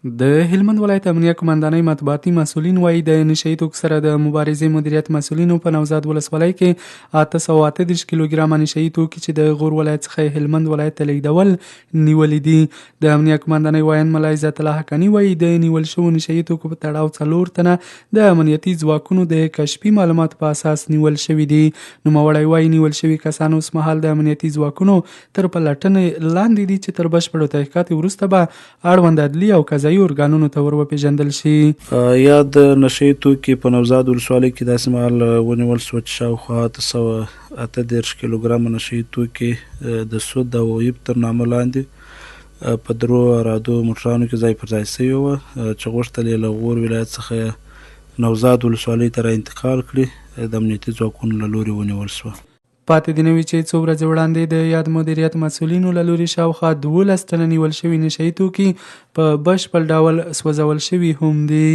د هلمند ولایت امنیه قوماندانۍ مطبوعاتي مسؤلین وايي، د نشه يي توکو سره د مبارزې مدیریت مسؤلینو په نوزاد ولسوالۍ کې 838 کیلوګرامه نشه يي توکي چې د غور ولایت څخه یې هلمند ولایت ته لېږدول نیولي دي. د امنیه قوماندانۍ ویاند ملا عزت الله حقاني وايي، د نیول شوو نشه يي توکو په تړاو څلور تنه د امنیتي ځواکونو د کشفي معلوماتو په اساس نیول شوي دي. نوموړی وايي، نیول شوي کسان اوسمهال د امنیتي ځواکونو تر پلټنې لاندې دي چې تر بشپړو تحقیقاتو وروسته به اړوند عدلي او قضايي ارګانونو ته ور وپېژندل شي. یاد نشه يي توکي په نوزاد ولسوالۍ کې داسې مهال ونیول شو چې شاوخوا 838 کیلوګرامه نشه يي توکي د سود او عیب تر نامه لاندې په درو عرادو موټرانو کې ځای پر ځای شوي وه چې غوښتل یې له غور ولایت څخه نوزاد ولسوالۍ ته را انتقال کړي، د امنیتي ځواکونو له لوري ونیول شوه. پاتې دې نه وي چې څو ورځې وړاندې د یاد مدیریت مسؤلینو له لوري شاوخوا 12 ټنه نیول شوي نشه يي توکي په بشپړ ډول سوځول شوي هم دي.